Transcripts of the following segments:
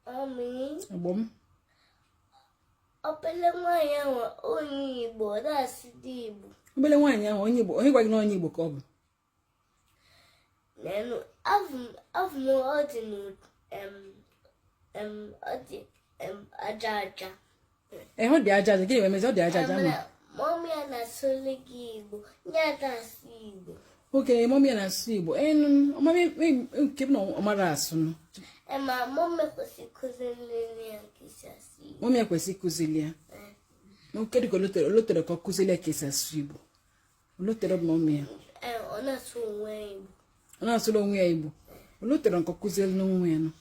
Mummy. Agbọ m. Obele nwaanyị ahụ onye Igbo, ọ na-asụdị Igbo. Obele nwaanyị ahụ onye Igbo, onye gwa gị na onye Igbo ka ọ bụ? Nenu, avụ m ọ dị ọ dị aja aja. Ee, ọ dị aja aja, gịnị emezi ọ dị aja aja ma? Mummy ya na-asụli gị Igbo, ya na-asụ Igbo. Okay, mummy ya na-asụ Igbo. Ee, mummy nke bụ na ọ mara asụ nụ. Ma mummy kwesịrị ịkụziri ya ka esi asụ Igbo. Mummy ya kwesịrị ịkụzili ya. Nke dịka o lotere ka ọ kụzili ya ka esi asụ Igbo. O lotere bụ mummy ya. Ọ na-asụ onwe ya Igbo. Ọ na-asụrụ onwe ya Igbo. O lotere nke ọ kụzili n'onwe ya nụ.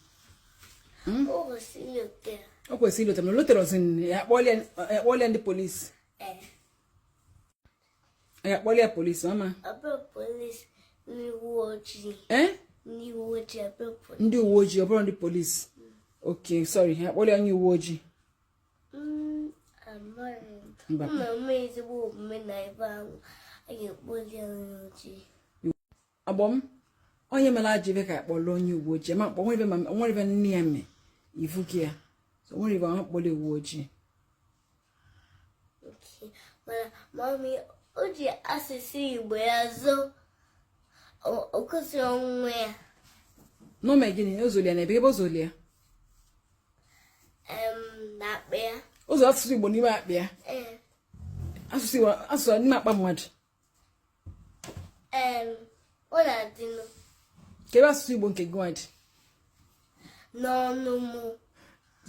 O kwesịrị ilote. O kwesịrị ilote mana o lotere ọzọ ya akpọọla ndị polisi. Ya akpọọla ya polisi mama. Ọ bụrụ polisi ndị uwe ojii. Ee? Ndị uwe ojii ọ bụrụ polisi. Ndị uwe ojii ọ bụrụ ndị polisi. Okay, sorry, ya akpọọla onye uwe ojii. Mba. Mma ezigbo omume na ebe ahụ a ga-ekpoli onye ojii. Agbọ m onye mere ajọ ife ka akpọrọ onye uwe ojii ma mkpọ nwere ife nne ya mee ifu gị ya so nwere ife ọ kpọrọ uwe ojii. Mana mummy o ji asụsụ Igbo ya zoo o kwesịrị onwe ya. N'ome gịnị o zoli ya na ebe ebe o zoli ya? N'akpa ya. O zo asụsụ Igbo n'ime akpa ya? Asụsụ Igbo asụsụ n'ime akpa mmadụ. Ọ na-adịnụ. Kebe asụsụ Igbo nke gị dị? N'ọnụ mụ.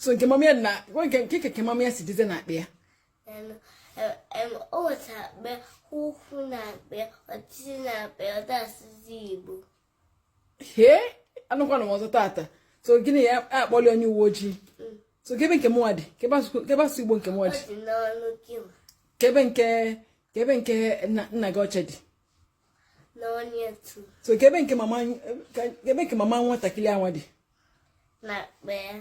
So nke mummy ya na nke nke mummy ya si dịze n'akpa ya? O nweta akpa ụkwụ na akpa ọ dịzi na akpa ọ da-asụzi Igbo. Hee, anụkwana m ọzọ tata. So gịnị ya akpọli onye uwe ojii? So kebe nke mụnwa dị? Kebe asụsụ Igbo nke mụnwa dị? Kebe nke kebe nke nna gị ọcha dị? So kebe nke mama kebe nke mama nwatakịrị anwa dị? N'akpa ya.